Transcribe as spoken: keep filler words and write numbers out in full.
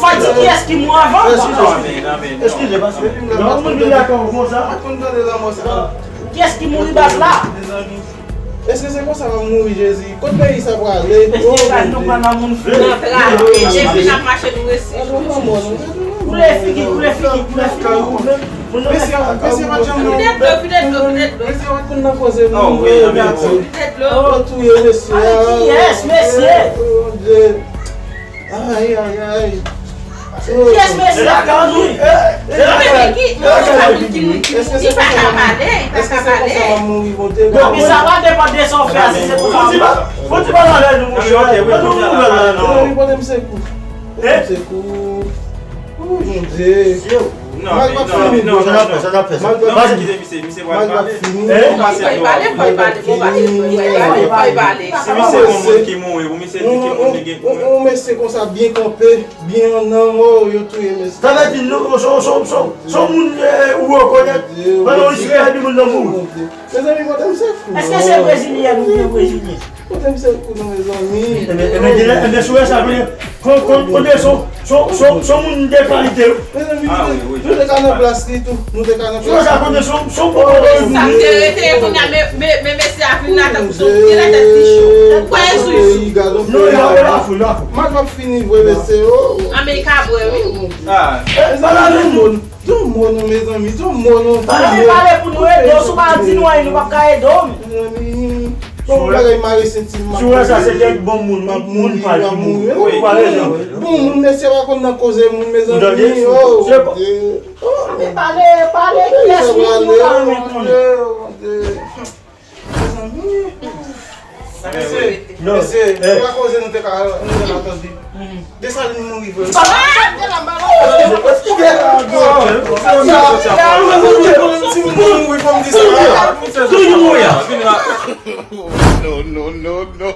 Fò di kiyès ki mouri anvan. Eskize, paske lè yon moun vin lakay ou konsa. Kiyès ki mouri baz la? Èske se konsa m ap mouri, Jezi? Kot peyi sa prale? Mesye, gade nou pran nan moun fou. Nan travay, epi n ap mache nou resi. Koule figi, koule figi, koule figi. Mesye, mesye pa t janm nan. Vide dlo, vide dlo, vide dlo. Mesye pa t konn nan koze moun. Vide dlo. Yo touye mesye a. Kiyès, mesye? Mon Dye. Ay, ay, ay. Kiyès mesye a? Lakay ou. Lakay ou. Li pa ka pale, li pa ka pale. Bon, men sa va depann de sa w fè a, si se pou sa. Fò ti pale avè nou, monchè. Ban nou nouvèl la, non. Pote m sekou. Pote m sekou. Oh, mon Dye. Mal p ap fini. Non, non, non, non. Mal p ap fini. Fò l pale, fò l pale, fò l pale, fò l pale. Si misye gon moun ki mouri, pou misye di ki moun li gen pou mwen. Yon mesye konsa byen kanpe, byen an nanm, oh, yo touye mesye. Sa vle di nou, se, se, se, se yon moun, eh, ou rekonèt, pandan yon istwa epi moun nan mouri. Mezanmi, pote m sekou. Èske se brezilyen oubyen brezilyen? Pote m sekou non, mezanmi. Ebyen, ebyen, genlè, ebyen, si w wè sa, ebyen, kon, kon, kote son, son, son, son moun de kalite, wi. Mezanmi, nou te, nou te ka nan plas li tou. Nou te ka nan plas li. Si w wè sa, kote son, son moun de kalite. Sa m te rete kounye a, men, men, men mesye a vin la, tankou son, genlè tèt li cho. Kwè sou li. Non, li la, li la, fou, li la, fou. Mal p ap fini vre, mesye, oh. An, men li ka bwè, wi. Ah. Eh, pale avè nou. Di yon mo non, mezanmi, di yon mo non. Pale, pale pou nou ede w, si w pa di nou anyen, nou p ap ka ede w. Mezanmi, bon, bagay mare senti m. Si w wè sa, se kèk bon moun, moun pa l ki mouri. Ou pa rezon. Bon moun, mesye pa konn nan koze moun, mezanmi. Oh, Bondye. Oh, men pale, pale, kiyès moun nou pa renmen konnen? Mezanmi. Mesye, mesye, se pa koze nou te ka, nou te ka tande. Desalin mouri vre. Ti moun mouri, fò m di sa. Touye mouri a. No, no, no, no.